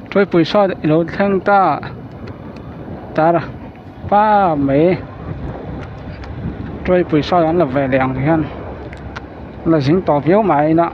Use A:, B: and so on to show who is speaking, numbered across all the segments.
A: Tawipui saw i lo thleng ta tar pa mai tawipui saw an la ve leh ang hian la zing tawh viau mai ina.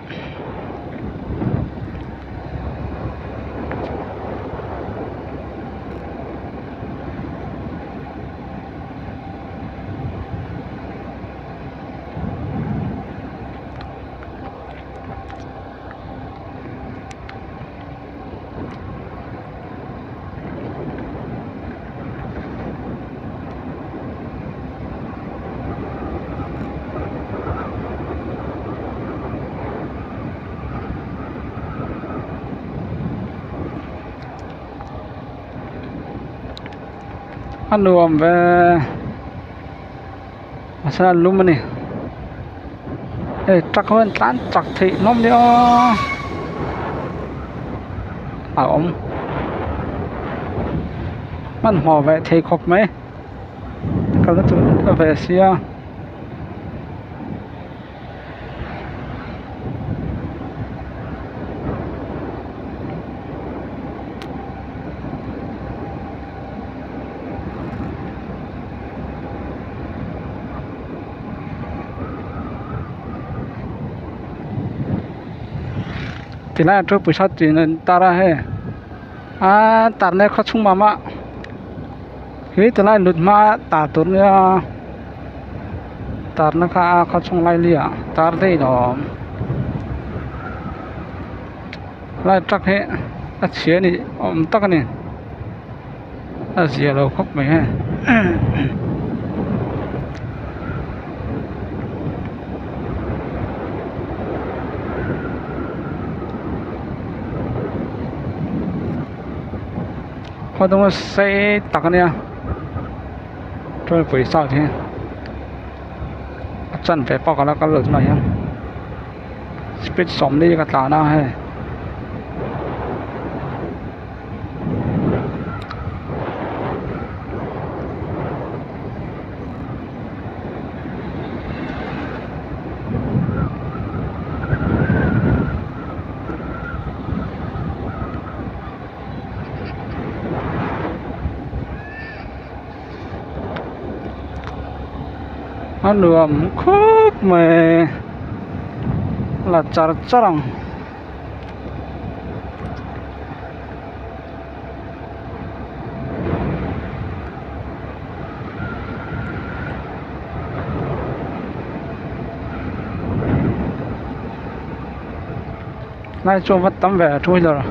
A: A nuam ve mahse a lum a ni hei truck ho hian tlan chak theih hlawm nia a awm hmanhmawh ve thei khawp mai kalna tur ka ve sia. Tilai ah chuan pawisa tin an tar a hei aaa tarna khaw chhung mah mah hi tilai lut hma tar tur nia tarna kha a khaw chhung lai li ah tar daih lo a awm lai truck hi a chhia a nih awm tak a ni a zia lo khawp mai hei. Khaw dawng a sei tak a nia chuan pawisa te hi a chanve pawh ka la kal lo tunah hian speed sawmli ka tlan a hei. A nuam khawp mai la char char ang. Lai chu a va tam ve a two wheeler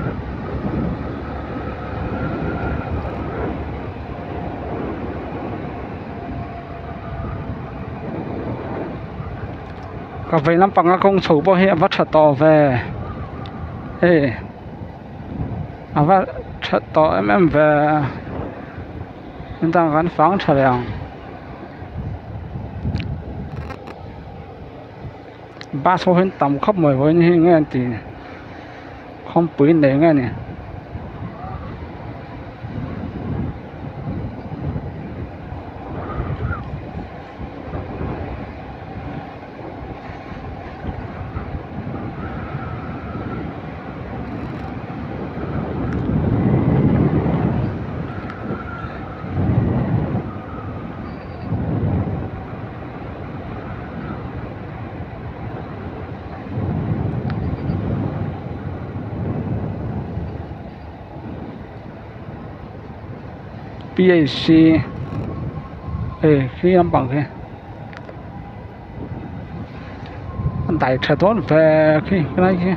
A: ka vei lampanga kawng chho pawh hi a va tha tawh ve hei a va tha tawh em em ve hentang kan fang tha leh ang. Bus ho hian tam khawp mai vawiin hi enge an tih khawmpui nei nge ni. P h c hei khi lampang khi a dai tha dawn ve khi helai khi.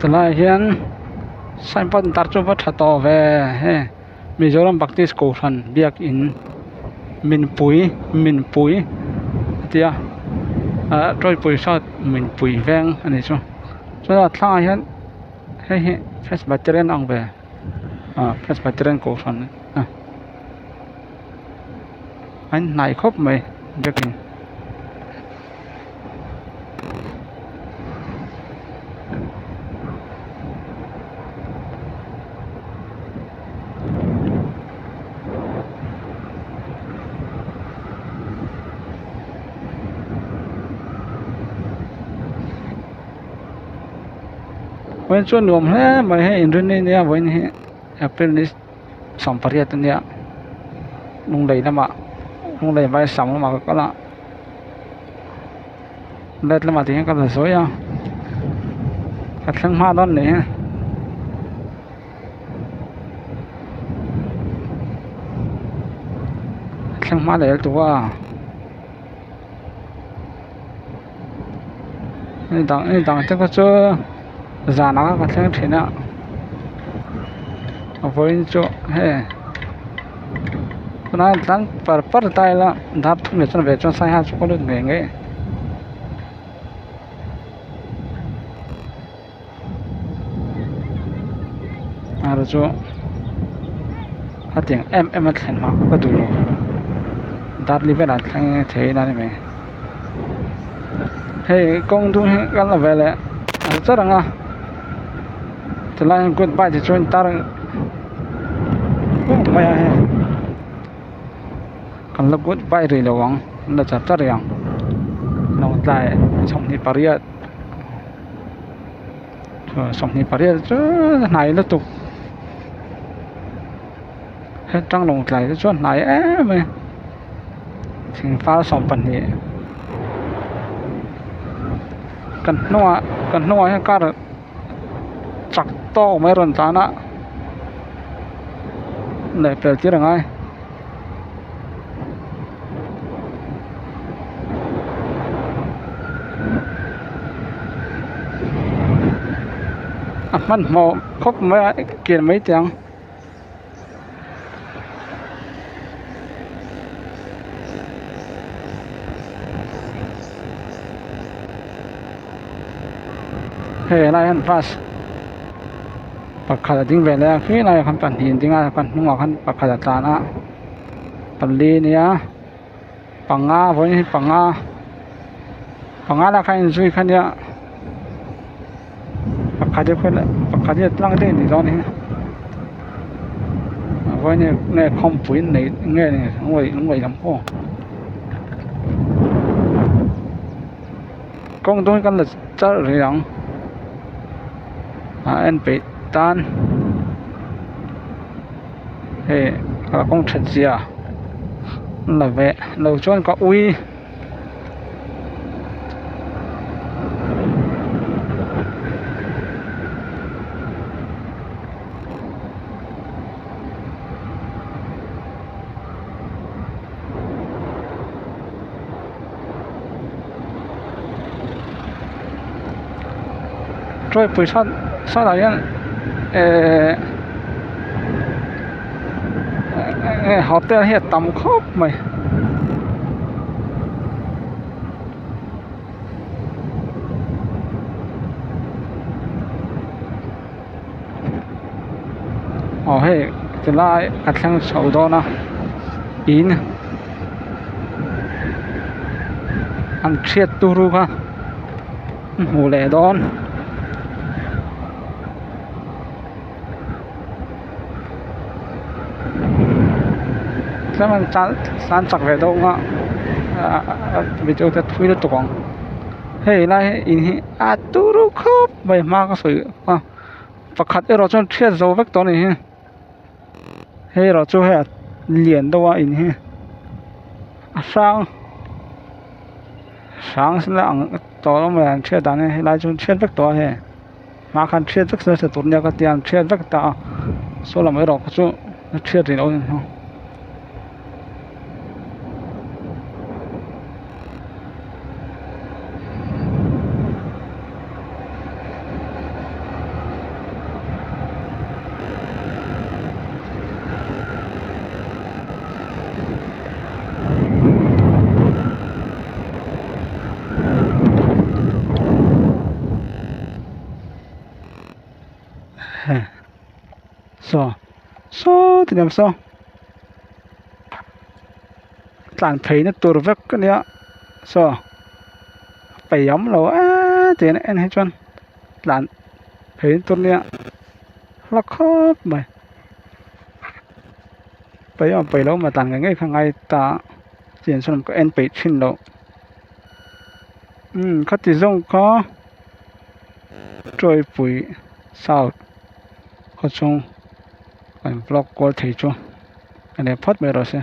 A: Tunah hian signboard tar chu va tha tawh ve hei Mizoram Baptist Kohhran biakin minpui minpui a ti a ah tawipui hrat minpui veng a nih chu chuan a thlangah hian hei hi Presbyterian a ang ve ah Presbyterian Kohhran a. A inhnai khawp mai biakin. Vawiin chu nuam hle mai hei inrinni ania vawiin hi April ni 18 ania lunglei lamah lunglei vai sam lamah ka kal a let lamah ti hian ka la zawi a ka thleng hma dawn nih hi. Thleng hma leh lutuk a ni dang ni dang te kha chu zanah ka thleng thin a a vawiin chu hei tunah hian tlan par par ta ila dar thum leh chuan ve chuan saiha chu ka lut ngei ngei. Ar chu hetiang em em a thlen hma ka duh lo darli velah thleng thei ila ni mai hei kawng dung hi kan la ve leh ang char ang a tilai hian good bye tih chu a intar reng mai a hei kan la good bye rih lo ang kan la char char rih ang lawngtlai 28. 28 chu hnai lutuk hetang lawngtlai te chuan hnai em mai thingfal 12 kan hnungah kan hnungah hian car chak tawk mai a rawn tlan a lehpel tir a ngai. A hmanhmawh khawp mai a kian mai teh ang. Hei helai hian bus pakhat a ding ve leh a khi laiah khan pahnih an ding a kan hnungah khan pakhat a tlan a pali a nia panga vawiin hi panga panga lah kha a inzui kha nia pakhat hi khawi pakhat hi a tlang daih a nih dawn hi vawiin hi nge khawmpui an neih nge ni lunglei lam pawh kawng dawn kan la char rih ang a en peih tan hei kalkawng that zia an la ve lo chuan ka ui. Tawipui sat satah hian ehh hotel hi a tam khawp mai. Aw hei tilai a thleng chho dawn a in an chhiat turu kha an hmuh leh dawn. Tlem an tlan chak ve deuh ang a video te thui lutuk ang hei lai hi in hi a turu khawp mai hma ka sawi a. Pakhat erawh chuan thiat zo vek tawh a ni hi hei erawh chu hei a lian deuh a in hi a hrang hrang la ang tawh lo mai an thiat dan hi helai chu an thiat vek tawh a hei hma khan thiat vek se tur nia ka tia an thiat vek ta a saw lam erawh kha chu a thiat rih loh a ni. Saw saw ti lam saw. Tlan phei na tur vek a nia saw a peih awm lo eee tih an en hi chuan tlan phei na tur nia hla khawp mai peih emaw peih lo emaw tlan ngei ngei kha ngai ta chian sawn ka en peih thin loh umm khati zawng kha tawipui south khawchhung kan vlog kual thei chu a ni phawt mai rawh se.